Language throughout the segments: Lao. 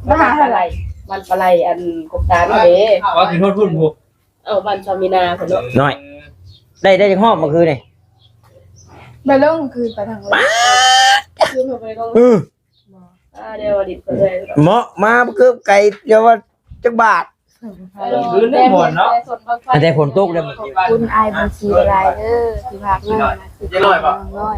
ມາຫາ ບ້ານປາໄລ ບ້ານປາໄລ ອັນກົກຕານເດ້. ວ່າຄືໂທດພຸ້ນພຸ້ນ ເອີ ບ້ານຊາວມີນາພຸ້ນເນາະ. ນ້ອຍ ໄດ້ ໄດ້ຈັກຮອບມື້ຄືນນີ້? ໄດ້ລົງຄືນໄປທາງ ຄືເພິ່ນໄປລົງ ເອີ ອ່າ ດຽວວ່າດິນເພິ່ນເລີຍ ເໝາະມາເກືອບໄກ ດຽວວ່າຈັກບາດ. ເອີ ຄືນນີ້ມ່ວນເນາະ ແຕ່ຝົນຕົກເດ້. ຂອບຄຸນອ້າຍບຸນສີຫຼາຍເດີ ທີ່ພາກມາ ຄືນ້ອງນ້ອຍ.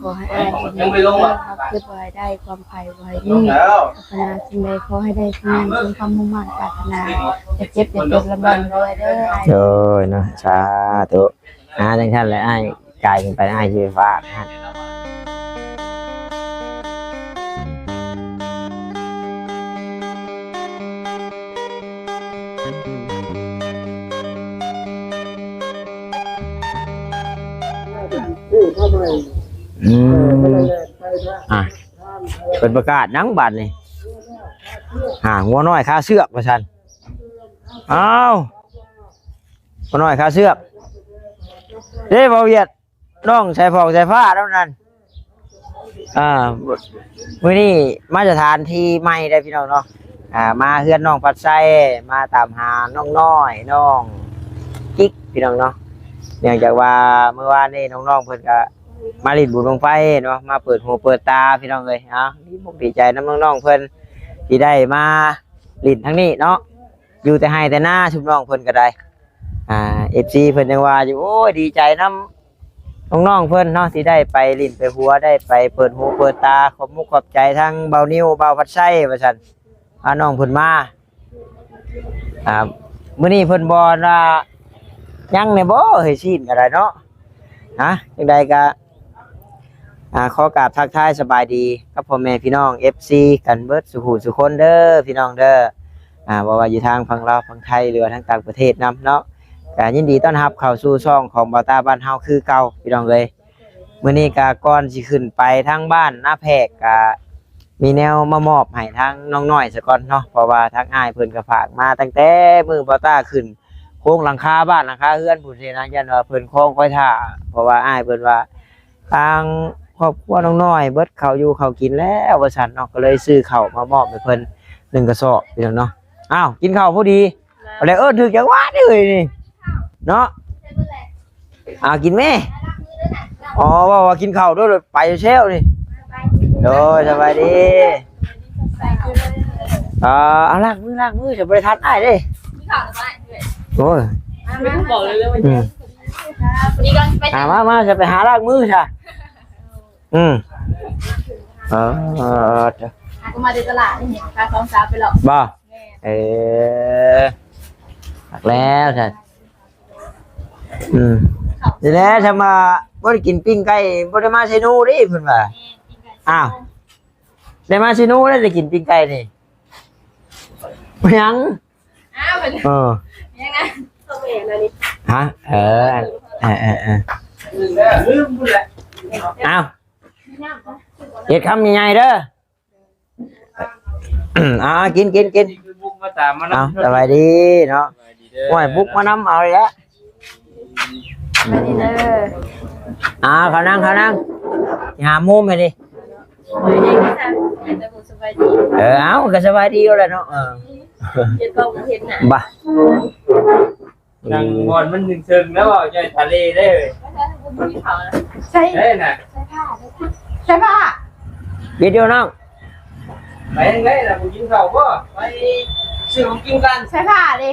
ຂໍໃຫ້ອ້າຍຄິດໄດ້ຄວາມຄິດ ຂໍໃຫ້ໄດ້ຄວາມໃຝ່ ຂໍໃຫ້ມີ ປາດຖະໜາສິ່ງໃດ ຂໍໃຫ້ໄດ້ສິ່ງນັ້ນ ສົມຄວາມມຸ່ງມາດປາດຖະໜາ ຢ່າເຈັບຢ່າຈົນ ລ່ຳໆລວຍໆເດີອ້າຍ. ໂດຍເນາະ ສາທຸ. ອ່າ ຈັ່ງຊັ້ນແຫຼະ ອ້າຍກາຍຂຶ້ນໄປ ອ້າຍຊິໄປຝາກຫັ້ນ. ອືມ ອ່ະ ເພິ່ນປະກາດຫຍັງບາດນີ້? ຫາ ງົວນ້ອຍຄາເຊືອກວ່າຊັ້ນ. ອ້າວ ງົວນ້ອຍຄາເຊືອກເດ້ ເວົ້າວຽດ. ນ້ອງສາຍຟອງສາຍຟ້າເທົ່ານັ້ນ. ອ່າ ມື້ນີ້ມາສະຖານທີ່ໃໝ່ເດ້ພີ່ນ້ອງເນາະ. ອ່າ ມາເຮືອນນ້ອງພັດໄຊ ມາຕາມຫານ້ອງນ້ອຍ ນ້ອງກິກ ພີ່ນ້ອງເນາະ. ເນື່ອງຈາກວ່າມື້ວານນີ້ນ້ອງໆເພິ່ນກະມາຫຼິ້ນບຸນບັ້ງໄຟເນາະ ມາເປີດຫູເປີດຕາ ພີ່ນ້ອງເອີຍ. ເອົາ ດີອົກດີໃຈນຳນ້ອງໆເພິ່ນທີ່ໄດ້ມາຫຼິ້ນທາງນີ້ເນາະ. ຢູ່ແຕ່ໄຮ່ແຕ່ນາ ຊຸມນ້ອງເພິ່ນກໍໄດ້ ອ່າ ເອັຟຊີ ເພິ່ນຍັງວ່າຢູ່ ໂອ້ຍ ດີໃຈນຳນ້ອງໆເພິ່ນເນາະ ທີ່ໄດ້ໄປຫຼິ້ນໄປຫົວ ໄດ້ໄປເປີດຫູເປີດຕາ. ຂອບມຸກຂອບໃຈທັງບ່າວນິວ ບ່າວພັດໄຊ ວ່າຊັ້ນ ພານ້ອງເພິ່ນມາ. ອ່າ ມື້ນີ້ເພິ່ນບໍ່ວ່າຍັງແດ່ບໍ່ ເຮີ້ຍ ຊີ້ນກໍໄດ້ເນາະ. ນະ ຈັ່ງໃດກໍ ອ່າ ຂໍກາບທັກທາຍສະບາຍດີກັບພໍ່ແມ່ພີ່ນ້ອງ ເອັຟຊີ ກັນເບິດສູ່ຜູ້ສູ່ຄົນເດີ ພີ່ນ້ອງເດີ. ອ່າ ບໍ່ວ່າຢູ່ທາງຝັ່ງລາວ ຝັ່ງໄທ ຫຼືວ່າທາງຕ່າງປະເທດນຳເນາະ ກະຍິນດີຕ້ອນຮັບເຂົ້າສູ່ຊ່ອງຂອງບ່າວຕ້າບ້ານເຮົາຄືເກົ່າ ພີ່ນ້ອງເອີຍ. ມື້ນີ້ກະກ່ອນຊິຂຶ້ນໄປທາງບ້ານນາແພກ ກະມີແນວມາມອບໃຫ້ທາງນ້ອງນ້ອຍສາກ່ອນເນາະ ເພາະວ່າທາງອ້າຍເພິ່ນກະຝາກມາຕັ້ງແຕ່ມື້ບ່າວຕ້າຂຶ້ນ ໂຄງຫຼັງຄາບ້ານຫຼັງຄາເຮືອນພຸ້ນຊີ້ນະ ຢ້ານວ່າເພິ່ນຄອງຄອຍຖ້າ ເພາະວ່າອ້າຍເພິ່ນວ່າ ທາງຄອບຄົວນ້ອງນ້ອຍເບິດເຂົ້າຢູ່ເຂົ້າກິນແລ້ວວ່າຊັ້ນເນາະ ກໍເລີຍຊື້ເຂົ້າມາມອບໃຫ້ເພິ່ນໜຶ່ງກະສອບ ພີ່ນ້ອງເນາະ. ອ້າວ ກິນເຂົ້າພໍດີ ແລ້ວເອີ້ນຖືກຈັກຫວາດເອີຍນີ້ເນາະ. ອາ ກິນແມ້. ອໍ ເວົ້າວ່າກິນເຂົ້າໂດຍ ໄປແຊວນີ້. ໂດຍ ສະບາຍດີ. ເອີ ເອົາ ລ້າງມື ລ້າງມື ຈະບໍ່ໄດ້ທັນອ້າຍເດ້. ໂອ້ຍ ອືມ ອ່າ ມາ ມາ ຈະໄປຫາລ້າງມືຊະ. ອືມ ເອີ ເອີ ເອີ ມາແຕ່ຕະຫຼາດນີ້ ພາສອງສາວໄປເລາະ. ບໍ່? ແມ່ນ. ເອີ ຄັກແລ້ວຊັ້ນ. ອືມ ນີ້ແຫຼະ ຖ້າວ່າບໍ່ໄດ້ກິນປີ້ງໄກ່ ບໍ່ໄດ້ມາເຊໂນເດ້ ເພິ່ນວ່າ. ອ້າວ ໄດ້ມາເຊໂນແລ້ວ ໄດ້ກິນປີ້ງໄກ່ນີ້. ເປັນຫຍັງ? ອ້າວ ເອີ ຍັງນະ ຮະ? ເອີ ເອີ ເອີ ເອີ ອ້າວ ເຮັດຄຳໃຫຍ່ໆເດີ. ອ່າ ກິນ ກິນ ກິນ. ເອົາ ສະບາຍດີເນາະ. ໂອ້ຍ ບຸກມານຳເອົາອີກແລ້ວ. ສະບາຍດີເດີ. ອ່າ ເຂົ້ານັ່ງ ເຂົ້ານັ່ງ ຫາມຸມໃຫ້ດີ. ເອີ ເອົາ ກໍສະບາຍດີຢູ່ແລ້ວເນາະ. ເອີ ເຮັດບໍ່ເຫັນໜ້າ ບາ ນັ່ງບ່ອນມັນເຊິ່ງໆ ແລ້ວເວົ້າໃຈທະເລເດ້. ໃສ່ ໃສ່ນະ ໃສ່ຜ້າ ໃສ່ຜ້າ. ວິດດີໂອນ້ອງ ໄປທາງໃດລະ ບໍ່ກິນເຂົ້າບໍ່? ໄປຊື້ຂອງກິນກັນ. ໃສ່ຜ້າເດ້.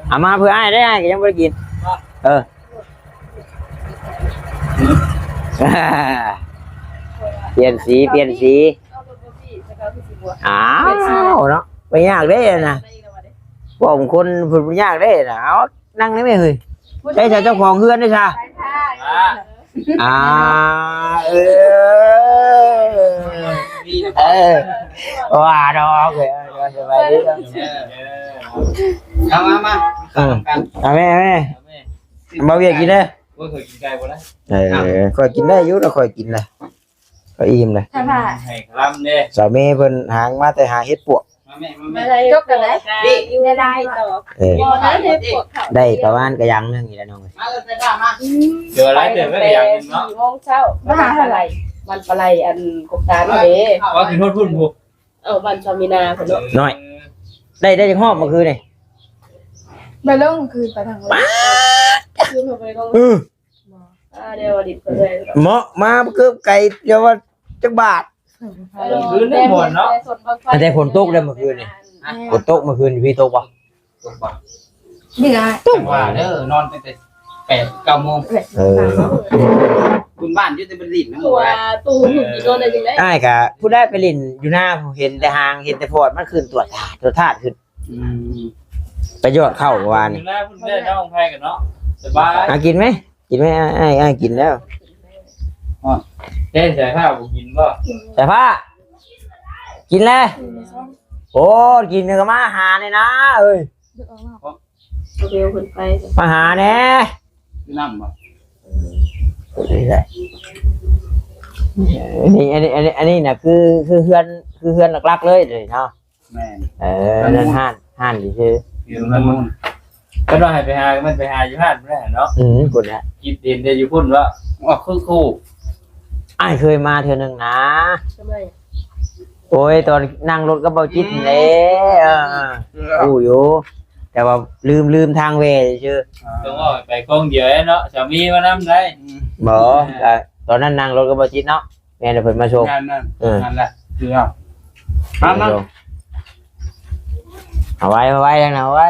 ເອົາມາເພື່ອອ້າຍເດ້ ອ້າຍກໍຍັງບໍ່ໄດ້ກິນ. ເອີ ປ່ຽນສີ ປ່ຽນສີ. ອ້າວເນາະ ບໍ່ຍາກເດ້ນະ ພວກຄົນເພິ່ນບໍ່ຍາກເດ້ນະ. ເອົາ ນັ່ງໄດ້ແມ່ເຮີ້ຍ. ໃຊ້ເຈົ້າຂອງເຮືອນເດ້ຊະ. ອ່າ ເອີ ເອີ ວ່າດອກເອີຍ. ສະບາຍດີ. ເອົາມາ ມາ ເອີ ເອົາແມ່ ເອົາແມ່ ເອົາແມ່. ບໍ່ວຽກກິນເດີ. ໂອ້ຍ ຂ້ອຍກິນໄກ່ບໍ່ໄດ້. ເອີ ຂ້ອຍກິນໄດ້ຢູ່ ແລ້ວຂ້ອຍກິນລະ ຂ້ອຍອີ່ມລະ. ໃຫ້ຄະລຳເດ້. ສາວເມເພິ່ນຫາງມາແຕ່ຫາເຫັດປວກ. ມາແມ່ ມາແມ່ ຈົກກັນໄດ໋ ຢູ່ໃນໄລຕໍ່. ເອີ ບໍ່ໄດ້ເຫັດປວກເຂົາ ໄດ້ປະມານກະຢ່າງໜຶ່ງນີ້ແຫຼະນ້ອງເອີຍ. ມາເລີຍ ໃສ່ຜ້າມາ. ອືມ ເດີ ຫຼາຍເຕີບແລ້ວກະຢ່າງໜຶ່ງເນາະ. ສີ່ໂມງເຊົ້າ ມາຫາທາງໃດ? ບ້ານປາໄລ ອັນກົກຕານເດ້. ວ່າຂຶ້ນຮອດພຸ້ນພຸ້ນ. ເອົາບ້ານຊາວມີນາພຸ້ນເນາະ. ນ້ອຍ ໄດ້ ໄດ້ຈັກຮອບມື້ຄືນນີ້? ໄປລົງຄືນ ໄປທາງລົງ ຄືນເພິ່ນໄປລົງ ເອີ ອ່າ ແນວວ່າດິນເພິ່ນເລີຍ ເໝາະມາເກືອບໄກ ແຕ່ວ່າຈັກບາດ ຄືນນີ້ມ່ວນເນາະ ແຕ່ຝົນຕົກເດ້ມື້ຄືນນີ້. ຝົນຕົກມື້ຄືນ ຢູ່ພີ້ຕົກບໍ່? ຕົກບໍ່? ນີ້ລະ ຕົກວ່າເດີ ນອນຕັ້ງແຕ່ແປດເກົ້າໂມງ ເອີ ບຸນບ້ານຢູ່ແຕ່ໄປຫຼິ້ນນຳໝູ່ ວ່າຕູ້ຫຸ່ນຊິນອນໄດ້ຈັ່ງໃດ? ອ້າຍກະຜູ້ໃດໄປຫຼິ້ນຢູ່ນາ ເຫັນແຕ່ຫາງ ເຫັນແຕ່ພອດ ມັນຂຶ້ນຕົວດທາດ ຕົວດທາດຂຶ້ນ. ອືມ ໄປຢອດເຂົ້າວານນີ້ ຢູ່ນາພຸ້ນແລ້ວ ນ້ອງໄພກັນເນາະ ສະບາຍ. ອາ ກິນໄໝ? ກິນໄໝ? ອ້າຍ ອ້າຍກິນແລ້ວ. ເດ້ ສາຍຟ້າບໍ່ກິນບໍ່? ສາຍຟ້າ ກິນແລ້ວ. ໂອ້ ກິນກໍມາຫາແດ່ນາເອີຍ. ເອົາເວວເພິ່ນໄປ ມາຫາແດ່. ກິນນ້ຳບໍ່? ນີ້ ອັນນີ້ ອັນນີ້ ອັນນີ້ນະ ຄື ຄືເຮືອນ ຄືເຮືອນຫຼັກໆເລີຍເນາະ. ແມ່ນ ເອີ ເຮືອນ ນັ້ນຮ້ານ ຮ້ານຢູ່ຊື່ ຢູ່ເຮືອນມູນ. ເພິ່ນວ່າໃຫ້ໄປຫາ ມັນໄປຫາຢູ່ຮ້ານພຸ້ນແຫຼະເນາະ. ອືມ ພຸ້ນແຫຼະ ຄິດເຫັນແຕ່ຢູ່ພຸ້ນວ່າ ວ່າຄືຄູ່ ອ້າຍເຄີຍມາເທື່ອໜຶ່ງນະ. ໂອ້ຍ ຕອນນັ່ງລົດກັບເບົາຈິດເດ້. ເອີ ເອີ ຮູ້ຢູ່ ແຕ່ວ່າລືມ ລືມທາງແວ່ຊື່. ຕ້ອງເວົ້າໄປກົງດຽວເນາະ ສາມີມານຳໄດ້. ອືມ ບໍ່ ກະຕອນນັ້ນນັ່ງລົດກັບເບົາຈິດເນາະ. ແມ່ນແລ້ວ ເພິ່ນມາສົ່ງ ງານນັ້ນ ເອີ ງານລະ ຄືເຮົາ ມາ ມາ ເອົາໄວ້ ເອົາໄວ້ ເອົາໄວ້.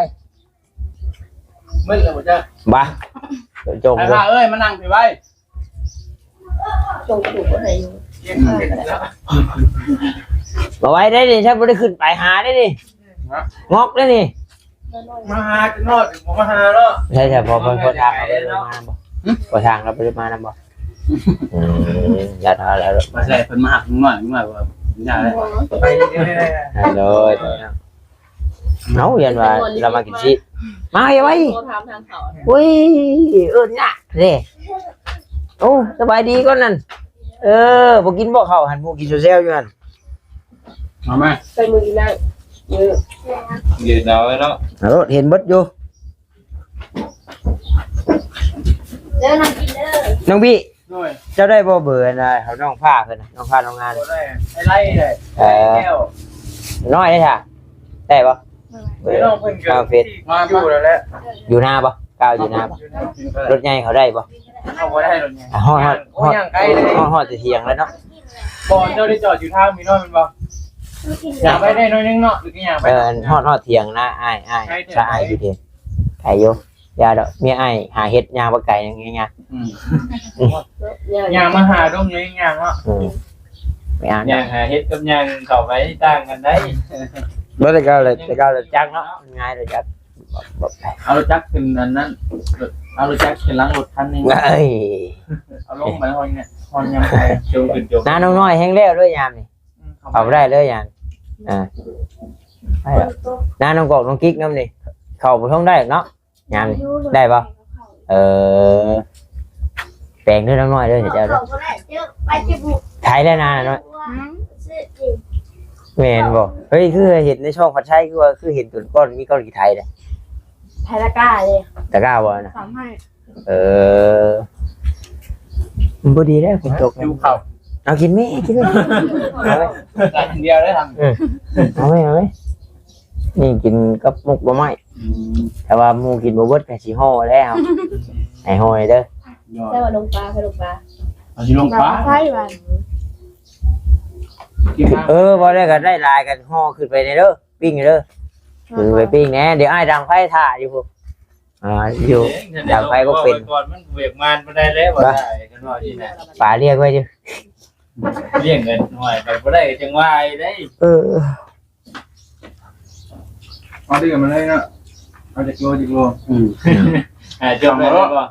ມຶດແລ້ວບໍ່ຈັກ ບາ ຈົ່ງ ໄອ້ພາເອີຍ ມານັ່ງພີ້ໄວ້. ສົ່ງຖືກບໍ່ໄດ້ຢູ່ ມາໄວ້ໄດ້ນີ້ ຊັ້ນບໍ່ໄດ້ຂຶ້ນໄປຫາໄດ້ນີ້. ຮະ ງອກເດ້ນີ້ ມາຫາຈະນອດ ບໍ່ມາຫາເນາະ. ໃຊ່ ໃຊ່ ພໍ ພໍ ພໍທາງເຮົາໄປມານຳບໍ່? ຫຶ? ພໍທາງເຮົາໄປມານຳບໍ່? ອືມ ຢ່າທາແລ້ວ ມາໃສ່ເພິ່ນມາຮັກນ້ອຍ ນ້ອຍວ່າຢ່າແລ້ວ ໄປເລີຍ. ໂດຍ ໂດຍ ເຮົາຢ້ານວ່າລາວມາກິນຊີ້ ມາເອີຍໄວ້. ໂອ້ ຖາມທາງເຂົາ ໂອ້ຍ ເອີ້ນຍາກແທ້. ໂອ້ ສະບາຍດີກ່ອນນັ້ນ. ເອີ ບໍ່ກິນບໍ່ເຂົ້າຫັ້ນ ໝູ່ກິນແຊວໆຢູ່ຫັ້ນ. ເອົາມາ ໃສ່ມືອີນາງ ເອີ ເຢັນເອົາເນາະ ເອົາໂລດ ເຫັນເບິດຢູ່. ເດີ ນ້ອງບິ ເດີ ນ້ອງບິ ໂດຍ ເຈົ້າໄດ້ບໍ່ເບີອັນນ່າ ເຂົານ້ອງຟ້າເພິ່ນນະ ນ້ອງຟ້າ ນ້ອງງານ ບໍ່ໄດ້ ໄດ້ໄດ້. ເອີ ນ້ອຍເດ້ ໄດ້ບໍ່? ເອີ ນ້ອງເພິ່ນກໍ ເອົາເຟສ ມາຢູ່ແລ້ວແຫຼະ ຢູ່ນາບໍ່? ກ້າວຢູ່ນາບໍ່? ຢູ່ນາ ລົດໃຫຍ່ເຂົາໄດ້ບໍ່? ເຂົາບໍ່ໄດ້ລົດໃຫຍ່ ຮອດ ຮອດ ຮອດ ຮອດ ຮອດແຕ່ຖຽງແລ້ວເນາະ. ບໍ່ ເຈົ້າໄດ້ຈອດຢູ່ທາງມີນ້ອຍແມ່ນບໍ່? ຍ່າງໄປໄດ້ໜ້ອຍໜຶ່ງເນາະ ຫຼືຍ່າງໄປ? ເອີ ຮອດ ຮອດຖຽງນະ ອ້າຍ ອ້າຍ ໃກ້ເດີ ຊະອ້າຍຢູ່ເດ ໄກຢູ່. ຢ່າດອກ ເມຍອ້າຍຫາເຫັດ ຍ່າງບໍ່ໄກ ຍ່າງ ຍ່າງ ອືມ ຍ່າງມາຫາດົງ ຍ່າງເນາະ. ອືມ ຍ່າງຫາເຫັດກັບຍ່າງເຂົ້າໄປຕ່າງກັນໄດ໋. ບໍ່ ແຕ່ເກົ່າແຫຼະ ແຕ່ເກົ່າແຫຼະ ຈັກເນາະ ງ່າຍເລີຍຈັກ. ເອົາລົດຈັກຂຶ້ນອັນນັ້ນ ເອົາລົດຈັກຂຶ້ນຫຼັງລົດຄັນໜຶ່ງ ເອີຍ ເອົາລົງໄປຮອດຍາມ ຮອດຍາມໄປ ໂຈງຂຶ້ນໂຈງ ນານ້ອງນ້ອຍແຮງແລ້ວເລີຍຍາມນີ້. ອືມ ເຂົ້າບໍ່ໄດ້ເລີຍຍາມ ອ່າ ນານ້ອງກອກນ້ອງກິກນຳນີ້ ເຂົ້າບໍ່ທົ່ງໄດ້ເນາະ ຍາມນີ້ ໄດ້ບໍ່? ເອີ ແປງເດີນ້ອງນ້ອຍເດີ ເຈົ້າເດີ ໄຖແລ້ວນານ້ອຍ. ແມ່ນບໍ່? ເຮີ້ຍ ຄືເຫັນໃນຊ່ອງພັດໄຊ ຄືວ່າ ຄືເຫັນຕົ້ນກ້ອນ ມີກ້ອນຂີ້ໄຖເດ້ ໄຖຕະກ້າເດ້ ຕະກ້າບໍ່ນະ? ເອີ ມັນບໍ່ດີແລ້ວ ຝົນຕົກ ຫິວເຂົ້າ ເອົາກິນແມ່ ກິນແມ່ ເອົາໄວ້ ດຽວໄດ້ທຳ ເອີ ເອົາໄວ້ ເອົາໄວ້ ນີ້ກິນກັບໝົກໜໍ່ໄມ້. ອືມ ແຕ່ວ່າໝູ່ກິນບໍ່ເບິດກໍຊິຫໍ່ແລ້ວ ໃຫ້ຫໍ່ເດີ. ແຕ່ວ່າລົງປາ ໄປລົງປາ ເອົາຊິລົງປາ ໄຟວ່າ ເອີ ບໍ່ໄດ້ກໍໄດ້ຫຼາຍກໍຫໍ່ຂຶ້ນໄປແດ່ເດີ ປີ້ງເດີ ຂຶ້ນໄປປີ້ງແດ່ ດຽວອ້າຍດັງໄຟຖ້າຢູ່ພຸ້ນ. ອ່າ ຢູ່ ເອີ ດັງໄຟບໍ່ເປັນ ກ່ອນມັນວຽກງານບໍ່ໄດ້ແລ້ວ ບໍ່ໄດ້ ຄັນວ່ານີ້ນະ ປາລ້ຽງໄວ້ຢູ່ ລ້ຽງກັນ ຫ້ວຍ ໄປບໍ່ໄດ້ກໍຈັ່ງວ່າໄດ້. ເອີ ເອົາດີກັນມາເລີຍເນາະ ເອົາຈັກໂລ ຈັກໂລ. ອືມ ອ່າ ຈົບແລ້ວບໍ່?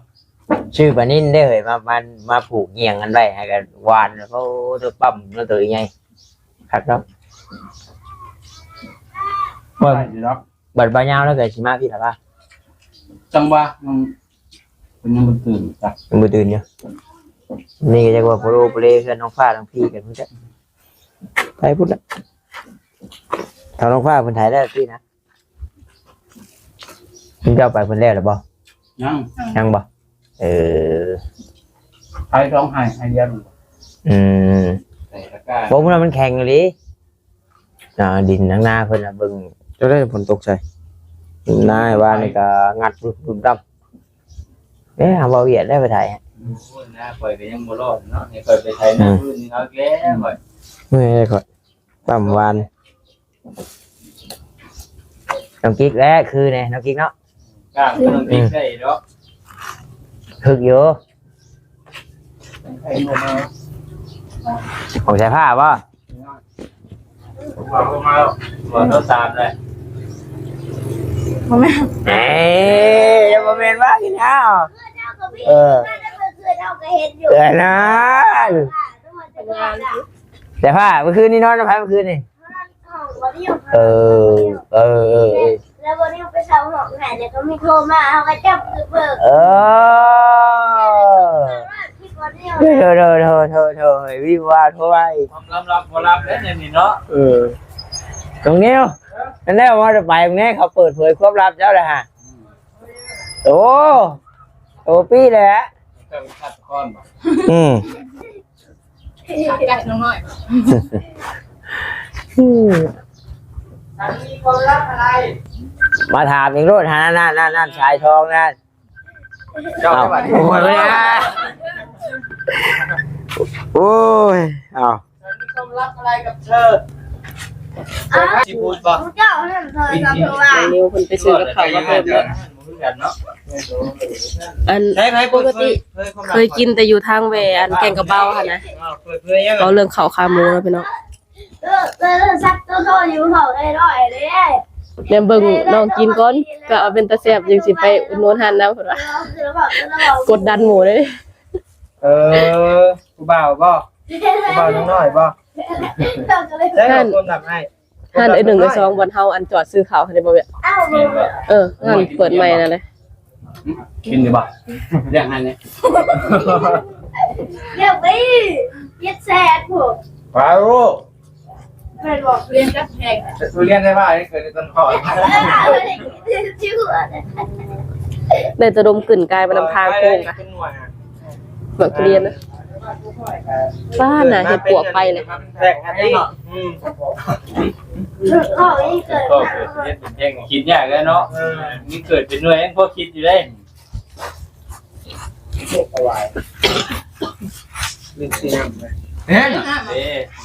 ຊື້ປານິນເດ້ເຮີ້ຍ ມາ ມາ ມາຜູກຫ່ຽງກັນໄວ້ ໃຫ້ກັນຫວານ ໂອ້ ໂຕປ້ຳ ໂຕໃຫຍ່ ຄັກເນາະ. ໄດ້ຢູ່ດອກ. ບັດບ່າວຍາວແລ້ວກໍຊິມາພີ້ລະວ່າ ຈັ່ງວ່າ ມັນ ເພິ່ນຍັງບໍ່ຕື່ນຈັກ ຍັງບໍ່ຕື່ນຢູ່. ນີ້ກໍຈັກວ່າໂປໂລໂປເລເຮືອນນ້ອງຟ້ານ້ອງພີ້ກັນພຸ້ນແຫຼະ ໄປພຸ້ນລະ. ເຖົ້ານ້ອງຟ້າເພິ່ນໄຖໄດ້ທີ່ນະ ເພິ່ນເຈົ້າໄປເພິ່ນແລ້ວລະບໍ່? ຍັງ ຍັງບໍ່? ເອີ ໄຖສອງໄຮ່ ໄຮ່ດຽວ. ອືມ ແຕ່ລະກາ ບໍ່ ມັນແຂງອີ່ຫຼີ. ອ່າ ດິນທາງນາເພິ່ນນະ ເບິ່ງ ເຈົ້າໄດ້ຝົນຕົກໃສ່ ນາ ວ່ານີ້ກໍງັດບຶບໆດຳ. ເອີ ເຮົາເວົ້າຫວຽດໄດ້ໄປໄທ ໂອ້ຍ ນາຂ້ອຍກໍຍັງບໍ່ລອດເນາະ ໃຫ້ຂ້ອຍໄປໄຖນາ ອືມ ພື້ນນີ້ເອົາແລ້ວຂ້ອຍ ເມື່ອຍເດ້ຂ້ອຍ ປ້ຳວານ ນ້ອງກິກແຫຼະ ຄືແນ່ ນ້ອງກິກເນາະ ກ້າງ ອືມ ນ້ອງກິກໄດ້ດອກ ຄຶກຢູ່ ຂອງສາຍຟ້າບໍ່? ບໍ່ມາແລ້ວ ບໍ່ ໂທດສາມເລີຍ ບໍ່ແມ່ນ ເອີ ບໍ່ແມ່ນວ່າອີກແລ້ວ ເອີ ເອີ ນັ້ນ ແຕ່ວ່າເມື່ອຄືນນີ້ນອນນຳໃຜເມື່ອຄືນນີ້? ເອີ ເອີ ເອີ ເອີ ແລ້ວບໍ່ໄດ້ໄປເຊົ່າຫ້ອງໃຫ້ ແລ້ວກໍມີໂທມາ ເຮົາກໍຈັບຄືເບີ ເອີ ໂທ ໂທ ໂທ ໂທ ວິວາໂທມາອີກ ຄວາມລັບໆບໍ່ລັບເດ້ນີ້ເນາະ ເອີ ນ້ອງນິວ ນັ້ນແຫຼະ ວ່າຈະໄປແນ່ ເຂົາເປີດເຜີຍຄວາມລັບເຈົ້າແລ້ວຫະ ໂອ້ ໂຕປີ້ແຫຼະ ເຈົ້າເປັນຄາດຕະກອນບໍ່? ອືມ ຄັກແກະນ້ອງນ້ອຍ ອືມ ສາມີຄວາມລັບອະໄລ? ມາຖາມອີກໂລດ ນັ້ນ ນັ້ນ ນັ້ນ ສາຍທອງນັ້ນ ເຈົ້າ ເອົ້າ ບັດນີ້ ໂອ້ຍ ໂອ້ຍ ເອົ້າ ສາມີຄວາມລັບອະໄລກັບເທີ? ຊິພູດບໍ່? ເຈົ້ານັ້ນເທີ ສາວເພິ່ນວ່າ ນ້ອງນິວເພິ່ນໄປຊື້ກັບເຂົ້າມາເພີ່ມເນາະ ບໍ່ຄືກັນເນາະ ອັນ ໃຜໆ ປົກກະຕິ ເຄີຍ ເຄີຍ ເຄີຍກິນແຕ່ຢູ່ທາງແວ່ ອັນແກ່ງກະເບົາຫັ້ນນະ ເວົ້າເລື່ອງເຂົ້າຂາໝູເນາະພີ່ນ້ອງ ເອີ ເອີ ສັກໂຕໂຕຢູ່ເຂົ້າໄດ້ຮ້ອຍເດ້ ແນມເບິ່ງນ້ອງກິນກ່ອນ ກະເອົາເປັນຕາແຊບ ຈຶ່ງຊິໄປອຸດໜູນຮ້ານນຳເພິ່ນວ່າ ເອີ ຄືລະບອກ ຄືລະບອກ ກົດດັນໝູເດ້ ເອີ ຜູ້ບ່າວບໍ່? ຜູ້ບ່າວຍັງນ້ອຍບໍ່? ເຈົ້າກໍເລີຍ ໃຊ່ ຄົນຫຼັກໃຫ້ ຮ້ານເອື້ອຍໜຶ່ງເອື້ອຍສອງ ບ່ອນເຮົາອັນຈອດຊື້ເຂົ້າຫັ້ນເດ້ບໍ່ແມ່ນ? ເອີ ຮ້ານເປີດໃໝ່ນັ້ນແຫຼະ ກິນຢູ່ບໍ່? ລ້ຽງໃຫ້ແດ່ ລ້ຽງໄປ ເຈັດແສນພຸ້ນ ປາໂລ ແມ່ນບໍ່? ລຽນຈັກແພງ ທຸລຽນໄດ້ວ່າໃຫ້ເກີດໃນຕົ້ນຄໍ ໄດ້ແຕ່ດົມກິ່ນກາຍມານຳທາງໂຄ້ງ ເປັນໜ່ວຍ ໝາກທຸລຽນນະ ປ້າ ໜ້າເຮັດປວກໄປເລີຍ ແພງອັນນີ້ເນາະ ອືມ ກໍເກີດເຮັດເປັນແພງ ຄິດຍາກແລ້ວເນາະ ເອີ ມີເກີດເປັນໜ່ວຍຍັງພໍຄິດຢູ່ເດ້ ເອີ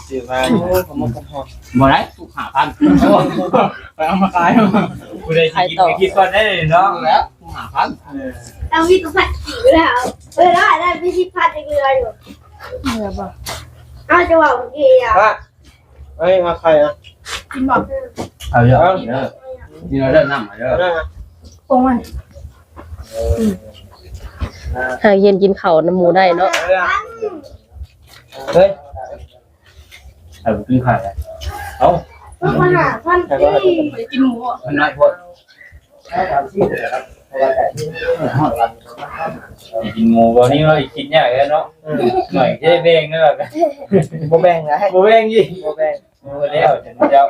ຊື້ມາ ໂອ້ ຂະໝົກຂະໝອກ ບໍ່ໄດ້ ທຸກຫ້າພັນ ໄປເອົາມາຂາຍ ຜູ້ໃດຊິກິນກໍຄິດກ່ອນໄດ້ເນາະ ແລ້ວ ຫ້າພັນ ເອີ ເອົາມີກະພັດກີ້ແລ້ວ ເອີ ໄດ້ໄດ້ມີສິບພັນ ຍັງເຫຼືອຢູ່ ເຫຼືອບໍ່? ເອົາ ຈະເວົ້າເມື່ອກີ້ອະ ເອີຍ ເອົາໄຂ່ອະ ກິນບໍ່? ເອົາເດີ ເອົາ ກິນເດີ ກິນເອົາເດີ ນ້ຳເອົາເດີ ປົງໄວ້ ຫາກຮຽນກິນເຂົ້ານຳໝູໄດ້ເນາະ ເຮີ້ຍ ໃຜບໍ່ກິນໄຂ່ ເອົ້າ ມັນໜ້ອຍໂພດ ກິນໝູບໍ່ນີ້ເນາະ ກິນຍາກແລ້ວເນາະ ໜ້ອຍຈະໄດ້ແບ່ງເນາະ ບໍ່ແບ່ງໄດ໋ ບໍ່ແບ່ງອີກ ບໍ່ແບ່ງ ໂອ້ ແລ້ວເຈົ້າ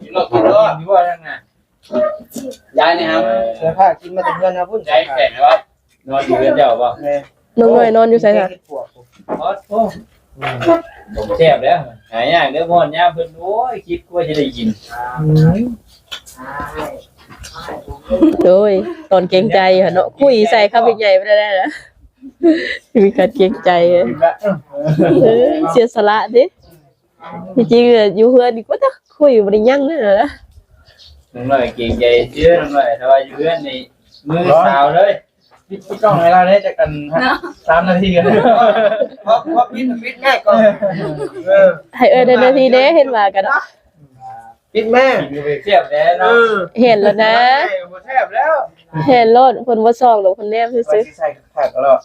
ກິນໂລດ ກິນໂລດ ຢູ່ບໍ່ທາງໜ້າ ຍາຍນີ້ຫາ ເອີ ເສືອຜ້າກິນມາແຕ່ເຮືອນເຮົາພຸ້ນ ຍາຍແຂກເນາະ ນອນຢູ່ເຮືອນເຈົ້າບໍ່? ແມ່ນ ນ້ອງນ້ອຍນອນຢູ່ໃສຄະ? ໂອ້ ໂອ້ ອືມ ແຊບແລ້ວ ຫາຍາກເດີ ຮ້ອນຍາມເພິ່ນ ໂອ້ຍ ຄິດກວ່າຊິໄດ້ກິນ ອືມ ໂອ້ຍ ຕອນເກງໃຈຫັ້ນເນາະ ຄຸຍໃສ່ຄຳໃຫຍ່ໆ ບໍ່ໄດ້ແລ້ວ ມີການເກງໃຈ ເອີ ເສຍສະຫຼະເດ້ ທີ່ຈິງຢູ່ເຮືອນນີ້ ວ່າແຕ່ຄຸຍບໍ່ໄດ້ຫຍັງເລີຍນະ ນ້ອງນ້ອຍເກງໃຈເຊື່ອ ນ້ອງນ້ອຍ ຖ້າວ່າຢູ່ເຮືອນນີ້ ມືສາວເລີຍ ປິດ ປິດກ້ອງໃຫ້ລາວແດ່ ຈັກອັນ ເນາະ ສາມນາທີກັນ ພໍ ພໍປິດ ປິດແມ່ກ່ອນ ເອີ ໃຫ້ເອີ້ນນາທີແດ່ ເຫັນວ່າກັນ ປິດແມ່ ກິນກໍບໍ່ແຊບແດ່ເນາະ ເອີ ເຫັນແລ້ວນະ ບໍ່ແຊບແລ້ວ ເຫັນໂລດ ເພິ່ນບໍ່ສ່ອງດອກ ເພິ່ນແນມຊື່ໆ ວ່າຊິໃສ່ຄັກໆ ໂລດ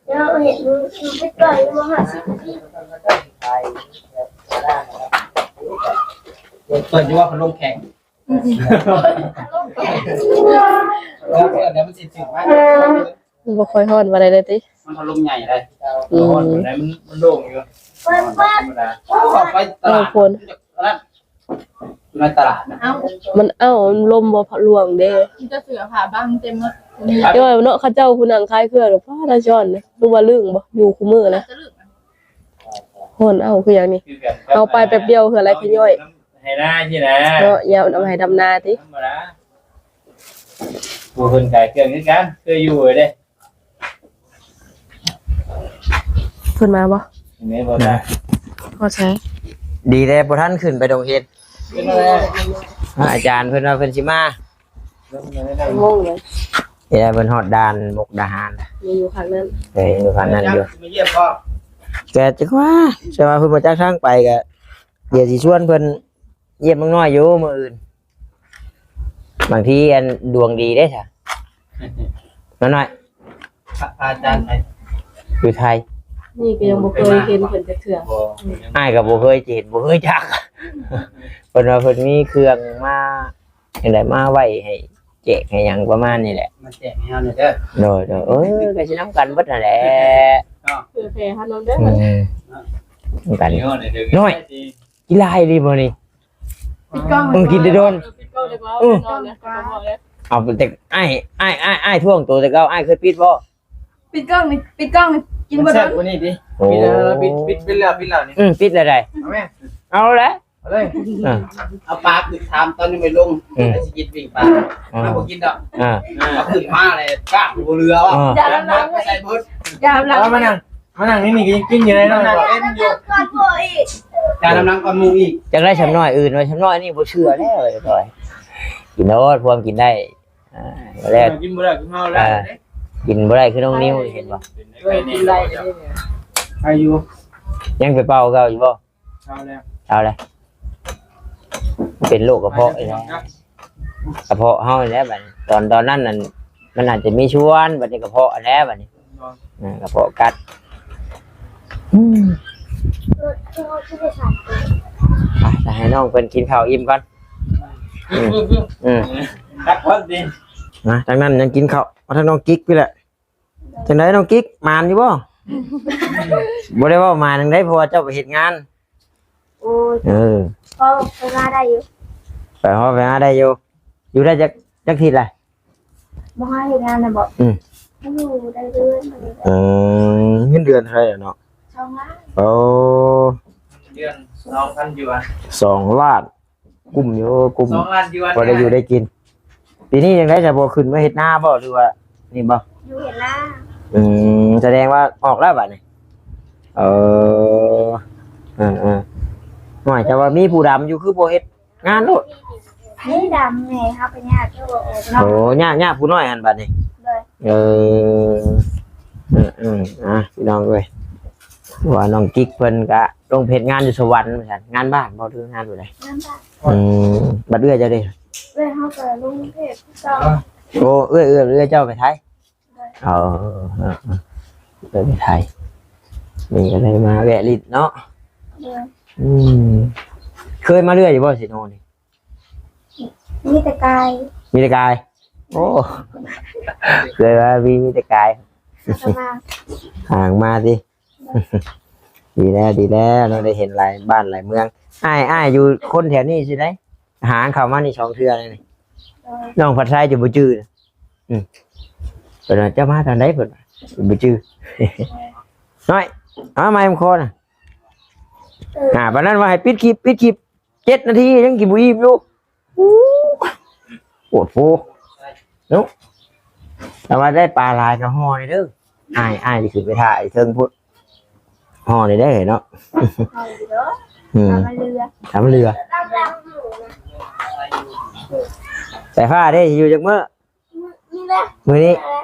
ດຽວເຫັນ ເຫັນໄປກ່ອນ ບໍ່ຮອດສິບນາທີ ເປີດຢູ່ວ່າພັດລົມແຂງ ເອີ ເປີດແລ້ວມັນຊິຖືກມາ ມັນບໍ່ຄ່ອຍຮ້ອນປານໃດເດ້ຕິ ມັນພັດລົມໃຫຍ່ເດ້ ອືມ ມັນ ມັນໂລ່ງຢູ່ ເປີດ ເປີດ ທຳມະດາ ອອກໄປຕະຫຼາດ ເອີ ຄົນ ອັນນັ້ນ ໃນຕະຫຼາດນະ ເອົ້າ ມັນ ເອົ້າ ມັນລົມບໍ່ພະລ່ວງເດ້ ມີແຕ່ເສື້ອຜ້າບັງເຕັມໝົດ ແຕ່ວ່າເນາະ ເຂົາເຈົ້າຜູ້ນັ່ງຂາຍເຄື່ອງ ປ້າ ຕາຊ້ອນ ຫຼືວ່າລຶ້ງບໍ່ ຢູ່ຄູ່ມື້ນະ ຮ້ອນເອົາຄືຫຍັງນີ້ ເອົາໄປແປັບດຽວເຮືອນໄຫຼຂະຍ້ອຍ ໃຫ້ນາຊີ້ນະ ເນາະ ຍາມດຳໄຮ່ດຳນາຕິ ທຳມະດາ ຜູ້ເພິ່ນຂາຍເຄື່ອງຄືກັນ ເຄີຍຢູ່ເດ້. ເພິ່ນມາບໍ່? ແມ່ນບໍ່? ພໍໃຊ້ ດີແລ້ວບໍ່ທັນຂຶ້ນໄປດົງເຫັດ ອາຈານເພິ່ນວ່າເພິ່ນຊິມາ ໂມງເລີຍ ເອີ ເພິ່ນຮອດດ່ານມຸກດາຫານ ຍັງຢູ່ຂ້າງນັ້ນ ເອີ ຍັງຢູ່ຂ້າງນັ້ນຢູ່ ມາຢ້ຽມບໍ່? ກະຈັກວ່າ ແຕ່ວ່າເພິ່ນບໍ່ຈັກທາງໄປ ກະດຽວຊິຊວນເພິ່ນຢ້ຽມນ້ອງນ້ອຍຢູ່ມື້ອື່ນ ບາງທີອັນດວງດີເດ້ຊະ ນ້ອງນ້ອຍ ພະ ພະອາຈານໄປ ຢູ່ໄທ ນີ້ກະຍັງບໍ່ເຄີຍເຫັນເພິ່ນຈັກເທື່ອ ບໍ່ ອ້າຍກະບໍ່ເຄີຍເຫັນ ບໍ່ເຄີຍຈັກ ເພິ່ນວ່າເພິ່ນມີເຄື່ອງມາ ຈັ່ງໃດ ມາໄວ້ໃຫ້ແຈກໃຫ້ຫຍັງປະມານນີ້ແຫຼະ ມາແຈກໃຫ້ເຮົາແດ່ເດີ ໂດຍໆ ເອີ ກະຊິນຳກັນເບິດຫັ້ນແຫຼະ ເນາະ ເພື່ອແຜ່ເຮົານຳເດີ ອືມ ນຳກັນ ນ້ອຍ ກິນຫຼາຍອີ່ຫຼີບໍ່ນີ້? ປິດກ້ອງ ເອີ ກິນແຕ່ດົນ ເອີ ປິດກ້ອງດີກວ່າ ອືມ ນອນແລ້ວກໍບໍ່ເວົ້າແລ້ວ ເອົາແຕ່ ອ້າຍ ອ້າຍ ອ້າຍ ອ້າຍທວງໂຕແຕ່ເກົ່າ ອ້າຍເຄີຍປິດບໍ່? ປິດກ້ອງນີ້ ປິດກ້ອງນີ້ ກິນບໍ່ ມັນແຊບກວ່ານີ້ຕິ ໂອ້ ປິດແລ້ວ ປິດ ປິດ ປິດແລ້ວ ປິດແລ້ວນີ້ ອືມ ປິດແລ້ວໃດ ເອົາແຫຼະ ເອົາເລີຍ ເອີ ເອົາປາກ ຖາມຕອນຍັງບໍ່ລົງ ອືມ ໃຜຊິກິນປີ້ງປາ ເອີ ເຮົາບໍ່ກິນດອກ ເອີ ເອົາຂຶ້ນມາແລ້ວກ້າງບໍ່ເຫຼືອ ເອີ ຢ່າລຳລາງ ໃສ່ເບິດ ຢ່າລຳລາງ ເອົາມານັ່ງ ມານັ່ງນີ້ ນີ້ກະຍັງກິນຢູ່ເລີຍເນາະ ເປັນຢູ່ ກ່ອນໝູ່ອີກ ຈານລຳຫຼັງກ່ອນໝູ່ອີກ ຈັກໄດ້ຊຳນ້ອຍ ອື່ນວ່າຊຳນ້ອຍນີ້ບໍ່ເຊື່ອແລ້ວ ເອີຍ ກິນໂລດ ພວມກິນໄດ້ ອ່າ ແລ້ວ ກິນບໍ່ໄດ້ຄືເຮົາແລ້ວ ເອີ ກິນບໍ່ໄດ້ຄືນ້ອງນິວ ເຫັນບໍ່ ເອີ ກິນໄດ້ ໃຄຢູ່ ຍັງໄປເປົ່າເກົ່າຢູ່ບໍ່? ເອົາແລ້ວ ເອົາແລ້ວ ເປັນໂລກກະເພາະອີກແລ້ວ ກະເພາະເຮົານີ້ແຫຼະ ບັດນີ້ ຕອນ ຕອນນັ້ນນັ້ນ ມັນອາດຈະມີຊວນ ບັດນີ້ກະເພາະຫັ້ນແຫຼະ ບັດນີ້ ເນາະ ເອີ ກະເພາະກັດ ອືມ ໄປ ໃຫ້ນ້ອງເພິ່ນກິນເຂົ້າອີ່ມກ່ອນ ອືມ ອືມ ອືມ ພັກຜ່ອນຕິ ນະ ທາງນັ້ນຍັງກິນເຂົ້າ ມາທາງນ້ອງກິກພີ້ແຫຼະ ຈັ່ງໃດນ້ອງກິກ ໝານຢູ່ບໍ່? ບໍ່ໄດ້ເວົ້າໝານຫຍັງໃດ ເພາະວ່າເຈົ້າໄປເຮັດງານ ໂອ້ຍ ເອີ ພໍໄປມາໄດ້ຢູ່ ໄປຮອດໄປມາໄດ້ຢູ່ ຢູ່ໄດ້ຈັກ ຈັກທິດລະ? ບໍ່ຫາເຮັດງານນະບໍ? ອືມ ຢູ່ໄດ້ເດືອນ ເອີ ເງິນເດືອນເທົ່າໃດເນາະ? ສອງລ້ານ ໂອ້ ເດືອນສອງພັນຢວນ ສອງລ້ານ ກຸ້ມຢູ່ ກຸ້ມ ສອງລ້ານຢວນ ພໍໄດ້ຢູ່ໄດ້ກິນ ປີນີ້ຈັ່ງໃດ ຈະບໍ່ຂຶ້ນມາເຮັດນາບໍ່ ຫຼືວ່ານີ້ບໍ່? ຢູ່ເຮັດນາ ອືມ ສະແດງວ່າອອກແລ້ວບາດນີ້ ເອີ ເອີໆ ຫ້ວຍ ແຕ່ວ່າມີຜູ້ດຳຢູ່ ຄືບໍ່ເຮັດງານໂລດ ມີດຳແດ່ ເຮົາກະຍາກຢູ່ ໂອ້ຍ ຍາກ ຍາກຜູ້ນ້ອຍຫັ້ນບາດນີ້ ໂດຍ ເອີ ເອີໆ ອ່ະ ພີ່ນ້ອງເອີຍ ວ່ານ້ອງກິກເພິ່ນກະລົງໄປເຮັດງານຢູ່ສະຫວັນວ່າຊັ້ນ ງານບ້ານບໍ່ ຫຼືງານຢູ່ໃດ? ງານບ້ານ ອືມ ບັດເອື້ອຍເຈົ້າເດ? ເອື້ອຍເຮົາກະລົງເທດຄືເກົ່າ ໂອ້ ເອື້ອຍ ເອື້ອຍ ເອື້ອຍເຈົ້າໄປໄທ? ໂດຍ ເອີ ເອີ ເອີ ເອື້ອຍໄປໄທ ນີ້ກະໄດ້ມາແວະຫຼິ້ນເນາະ ໂດຍ ອືມ ເຄີຍມາເລື້ອຍຢູ່ບໍ່ ເຊໂນນີ້? ມີແຕ່ກາຍ ມີແຕ່ກາຍ ໂອ້ ເຄີຍວ່າມີ ມີແຕ່ກາຍ ຫາງມາ ຫາງມາຕິ ດີແລ້ວ ດີແລ້ວ ເຮົາໄດ້ເຫັນຫຼາຍບ້ານຫຼາຍເມືອງ ອ້າຍ ອ້າຍຢູ່ຄົນແຖວນີ້ຊິໄດ ຫາງເຂົ້າມານີ້ສອງເທື່ອແລ້ວນີ້ ນ້ອງພັດໄຊຈະບໍ່ຈື່ ອືມ ເພິ່ນວ່າເຈົ້າມາຕອນໃດ ເພິ່ນວ່າບໍ່ຈື່ ນ້ອຍ ເອົາມາໃຫ້ມັນຄໍນະ ເອີ ອ່າ ປານນັ້ນວ່າໃຫ້ປິດຄລິບ ປິດຄລິບ ເຈັດນາທີຍັງກິນບໍ່ອີ່ມຢູ່ ໂອ້ ໂພດໂພເນາະ ແຕ່ວ່າໄດ້ປາຫຼາຍກະຫໍ່ແດ່ເດີ ອ້າຍ ອ້າຍຊິຂຶ້ນໄປຖ້າຢູ່ເທິງພຸ້ນ ຫໍ່ແດ່ເດີເນາະ ເອົາຢູ່ເດີ ອືມ ຖ້າມັນເຫຼືອ ຖ້າມັນເຫຼືອ ສາຍຟ້າເດ້ ຊິຢູ່ຈັກມື້? ມື້ນີ້ແຫຼະ ມື້ນີ້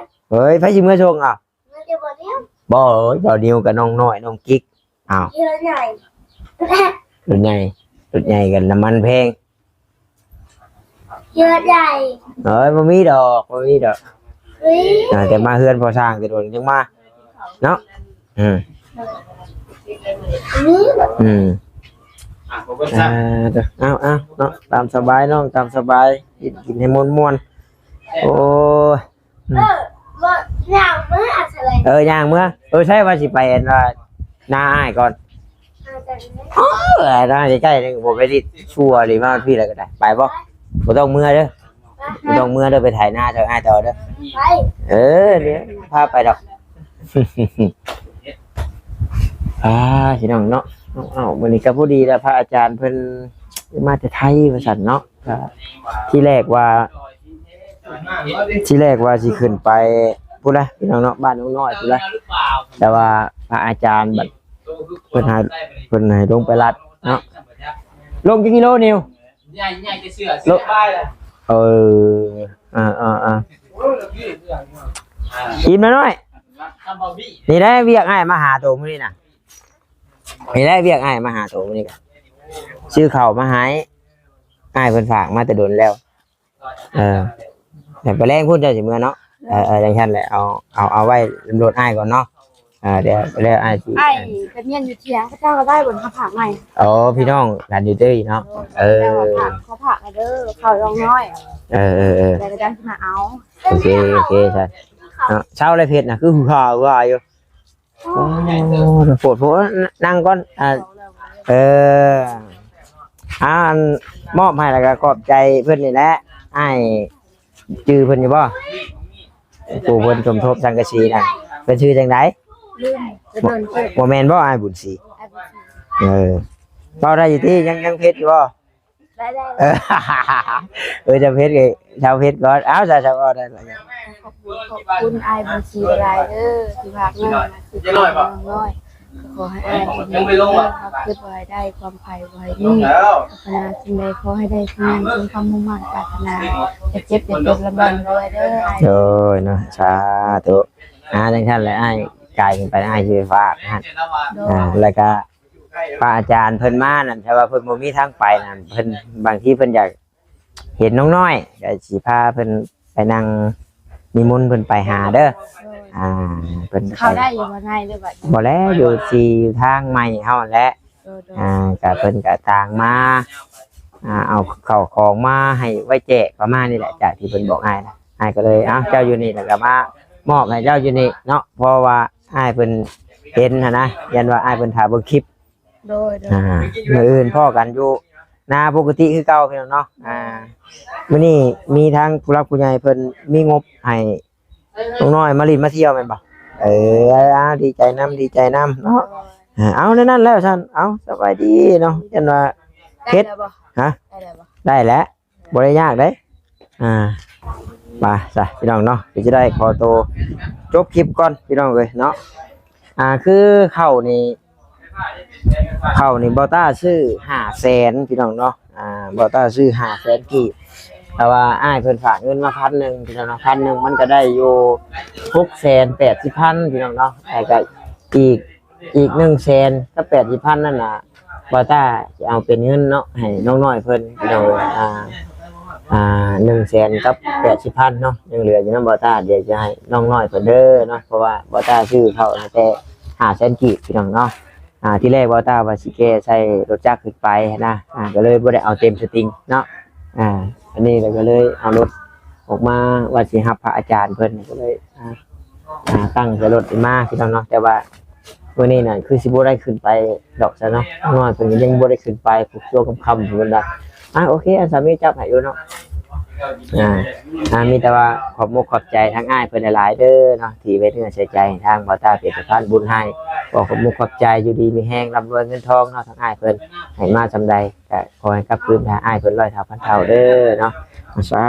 ເອີຍ ໃຜຊິເມືອສົ່ງ ເອົາ ບໍ່ ເຈົ້ານິວກັບນ້ອງນ້ອຍ ນ້ອງກິກ ອ້າວ ລົດໃຫຍ່ ລົດໃຫຍ່ ລົດໃຫຍ່ກັນ ນ້ຳມັນແພງ ເຮືອນໃຫຍ່ ເອີຍ ບໍ່ມີດອກ ບໍ່ມີດອກ ມີ ອ່າ ແຕ່ມາເຮືອນພໍ່ຊ່າງແຕ່ດົນຈັ່ງມາເນາະ ອືມ ມີ ອືມ ອ່າ ເອົາ ເອົາເນາະ ຕາມສະບາຍນ້ອງ ຕາມສະບາຍ ກິນ ກິນໃຫ້ມ່ວນໆ ໂອ້ຍ ອືມ ເອີ ບໍ່ ຍ່າງເມືອ ເອີ ຍ່າງເມືອ ເອີ ໃຊ່ວ່າຊິໄປອັນວ່ານາອ້າຍກ່ອນ ເອີ ນາໃກ້ໆ ນີ້ບໍ່ໄປດິດຊົ່ວນີ້ ມາພີ້ແລ້ວກະໄດ້ ໄປບໍ່? ບໍ່ຕ້ອງເມືອເດີ ບໍ່ຕ້ອງເມືອເດີ ໄປໄຖນາເດີ ອ້າຍຕໍ່ເດີ. ໄປ ເອີ ດຽວພາໄປດອກ. ອ່າ ພີ່ນ້ອງເນາະ ເອົາ ມື້ນີ້ກໍພໍດີແລ້ວ ພະອາຈານເພິ່ນມາແຕ່ໄທວ່າຊັ້ນເນາະ. ກໍທີແລກວ່າ ທີແລກວ່າຊິຂຶ້ນໄປພຸ້ນລະ ພີ່ນ້ອງເນາະ ບ້ານນ້ອງນ້ອຍພຸ້ນລະ ແຕ່ວ່າພະອາຈານບັດເພິ່ນໃຫ້ ເພິ່ນໃຫ້ລົງໄປລັດເນາະ. ລົງຈັກກິໂລນິວ? ໃຫຍ່ ໃຫຍ່ແຕ່ເສື້ອ ເສື້ອປາຍລະ. ເອີ ອ່າໆໆ ອີ່ມແລ້ວນ້ອຍ. ນີ້ແຫຼະວຽກອ້າຍມາຫາໂຕມື້ນີ້ນະ ນີ້ແຫຼະວຽກອ້າຍມາຫາໂຕມື້ນີ້ ຊື້ເຂົ້າມາໃຫ້ ອ້າຍເພິ່ນຝາກມາແຕ່ດົນແລ້ວ. ເອີ ແຕ່ໄປແລງພຸ້ນເຈົ້າຊິເມືອເນາະ. ເອີໆ ຈັ່ງຊັ້ນແຫຼະ ເອົາ ເອົາ ເອົາໄວ້ນຳລົດອ້າຍກ່ອນເນາະ. ອ່າ ດຽວ ດຽວອ້າຍຊິ ອ້າຍໄປມ້ຽນຢູ່ທຽງ ເຂົາເຈົ້າກໍໄດ້ບົນເຂົາຝາກໃໝ່. ອໍ ພີ່ນ້ອງກັນຢູ່ເດີເນາະ. ເອີ ແຕ່ວ່າຝາກ ເຂົາຝາກໃຫ້ເດີ ເຂົ້ານ້ອງນ້ອຍ. ເອີໆໆ ແລ້ວກໍຈັ່ງຊິມາເອົາ. ໂອເຄ ໂອເຄ ຊັ້ນເນາະ. ເຊົາແລ້ວເພັດນະ ຄືຫືອຫາຢູ່. ໂອ້ ໂພດໂພດ ນັ່ງກ່ອນ. ອ່າ ເອີ ອ່າ ອັນມອບໃຫ້ແລ້ວກໍຂອບໃຈເພິ່ນນີ້ແຫຼະ. ອ້າຍຈື່ເພິ່ນຢູ່ບໍ່? ຜູ້ເພິ່ນສົມທົບສັງກະສີນະ ເພິ່ນຊື່ຈັ່ງໃດ? ລືມ ບໍ່ແມ່ນບໍ່ ອ້າຍບຸນສີ? ອ້າຍບຸນສີ. ເອີ ເວົ້າໄດ້ຢູ່ຕິ? ຍັງ ຍັງເພັດຢູ່ບໍ່? ໄດ້ ໄດ້ ເອີ ເອີ ຈະເພັດກໍ ຊາວເພັດກ່ອນ. ເອົາ ຊາວ ຊາວ ເວົ້າໄດ້ລະ. ຂອບຄຸນ ຂອບຄຸນອ້າຍບຸນສີຫຼາຍເດີ ທີ່ຝາກເງິນມາຊື້ຂອງນ້ອງນ້ອຍ. ຂໍໃຫ້ອ້າຍເປັນເງິນເດີ ເກັບໄວ້ໃຫ້ໄດ້ຄວາມໃຝ່ບໍ່ໃຫ້ມີ ປາດຖະໜາສິ່ງໃດຂໍໃຫ້ໄດ້ສິ່ງນັ້ນ ສົມຄວາມມຸ່ງມາດປາດຖະໜາ ຢ່າເຈັບຢ່າຈົນ ລ່ຳໆລວຍໆເດີອ້າຍ. ໂດຍເນາະ ສາທຸ. ອ່າ ຈັ່ງຊັ້ນແຫຼະ ອ້າຍກາຍຂຶ້ນໄປ ອ້າຍຊິໄປຝາກຫັ້ນ. ໂດຍ ອ່າ ແລ້ວກະ ພະອາຈານເພິ່ນມານັ້ນ ຖ້າວ່າເພິ່ນບໍ່ມີທາງໄປນັ້ນ ເພິ່ນ ບາງທີເພິ່ນຢາກເຫັນນ້ອງນ້ອຍ ກໍຊິພາເພິ່ນໄປນັ່ງ ນິມົນເພິ່ນໄປຫາເດີ. ໂດຍ ອ່າ ເພິ່ນເຂົ້າໄດ້ຢູ່ບໍ່ໃນ ຫຼືວ່າ ບໍ່ແລ້ວ ຢູ່ທີ່ທາງໃໝ່ເຮົາແຫຼະ. ໂດຍ ໂດຍ ອ່າ ກໍເພິ່ນກໍຕ່າງມາ ອ່າ ເອົາເຂົ້າຂອງມາໃຫ້ໄວ້ແຈກປະມານນີ້ແຫຼະ ຈາກທີ່ເພິ່ນບອກອ້າຍນະ. ອ້າຍກໍເລີຍ ເອົາ ເຈົ້າຢູ່ນີ້ ແລ້ວກໍມາມອບໃຫ້ເຈົ້າຢູ່ນີ້ເນາະ ເພາະວ່າ ອ້າຍເພິ່ນເຫັນຫັ້ນນະ ຢ້ານວ່າອ້າຍເພິ່ນຖ້າເບິ່ງຄລິບ. ໂດຍ ໂດຍ ອ່າ ມື້ອື່ນພໍ້ກັນຢູ່ນາປົກກະຕິຄືເກົ່າ ພີ່ນ້ອງເນາະ. ອ່າ ມື້ນີ້ມີທາງຜູ້ຫຼັກຜູ້ໃຫຍ່ເພິ່ນມີງົບໃຫ້ນ້ອງນ້ອຍມາຫຼິ້ນມາທ່ຽວແມ່ນບໍ່? ເອີ ເອົາ ດີໃຈນຳ ດີໃຈນຳເນາະ. ອ່າ ເອົາ ແນວນັ້ນແລ້ວຊັ້ນ ເອົາ ສະບາຍດີເນາະ. ຢ້ານວ່າ ໄດ້ແລ້ວບໍ່? ຮະ? ໄດ້ແລ້ວບໍ່? ໄດ້ແລ້ວ. ບໍ່ໄດ້ຍາກເດ້. ອ່າ ໄປຊະພີ່ນ້ອງເນາະ ກໍຈະໄດ້ຂໍໂຕຈົບຄລິບກ່ອນພີ່ນ້ອງເອີຍເນາະ. ອ່າ ຄືເຂົ້ານີ້ ເຂົ້ານີ້ບ່າວຕ້າຊື້ຫ້າແສນພີ່ນ້ອງເນາະ. ອ່າ ບ່າວຕ້າຊື້ຫ້າແສນກີບ ແຕ່ວ່າອ້າຍເພິ່ນຝາກເງິນມາພັນໜຶ່ງພີ່ນ້ອງເນາະ. ພັນໜຶ່ງມັນກໍໄດ້ຢູ່ຫົກແສນແປດສິບພັນພີ່ນ້ອງເນາະ. ແລ້ວກໍອີກ ອີກໜຶ່ງແສນກັບແປດສິບພັນນັ້ນນະ ບ່າວຕ້າຊິເອົາເປັນເງິນເນາະ ໃຫ້ນ້ອງນ້ອຍເພິ່ນພີ່ນ້ອງເອີຍ. ອ່າ ອ່າ ໜຶ່ງແສນກັບແປດສິບພັນເນາະ ຍັງເຫຼືອຢູ່ນຳບ່າວຕ້າ ດຽວຈະໃຫ້ນ້ອງນ້ອຍເພິ່ນເດີເນາະ ເພາະວ່າບ່າວຕ້າຊື້ເຂົ້າຕັ້ງແຕ່ຫ້າແສນກີບພີ່ນ້ອງເນາະ. ອ່າ ທີແລກບ່າວຕ້າວ່າຊິແກ່ໃສ່ລົດຈັກຂຶ້ນໄປນະ ອ່າ ກໍເລີຍບໍ່ໄດ້ເອົາເຕັມສະຕິງເນາະ. ອ່າ ອັນນີ້ແລ້ວກໍເລີຍເອົາລົດອອກມາ ວ່າຊິຮັບພະອາຈານເພິ່ນ ກໍເລີຍ ອ່າ ອ່າ ຕັ້ງໃສ່ລົດມາພີ່ນ້ອງເນາະ. ແຕ່ວ່າມື້ນີ້ນະ ຄືຊິບໍ່ໄດ້ຂຶ້ນໄປດອກຊະເນາະ ນ້ອຍເພິ່ນກໍຍັງບໍ່ໄດ້ຂຶ້ນໄປ ພວກຊົ່ວຄ່ຳໆເພິ່ນວ່າ. ອ່າ ໂອເຄ ອັນສາມີຈັບໃຫ້ຢູ່ເນາະ. ອ່າ ອ່າ ມີແຕ່ວ່າຂອບອົກຂອບໃຈທາງອ້າຍເພິ່ນຫຼາຍໆເດີເນາະ ທີ່ໄວ້ເນື້ອໃສ່ໃຈທາງບ່າວຕ້າເປັນສະພານບຸນໃຫ້. ຂໍຂອບອົກຂອບໃຈ ຢູ່ດີມີແຮງ ລ່ຳລວຍເງິນທອງເນາະ. ທາງອ້າຍເພິ່ນໃຫ້ມາສ່ຳໃດ ກໍຂໍໃຫ້ກັບຄືນຫາອ້າຍເພິ່ນຮ້ອຍເທົ່າພັນເທົ່າເດີເນາະ. ສາ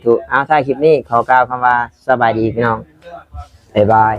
ທຸ. ເອົາ ທ້າຍຄລິບນີ້ຂໍກ່າວຄຳວ່າສະບາຍດີພີ່ນ້ອງ ບາຍບາຍ.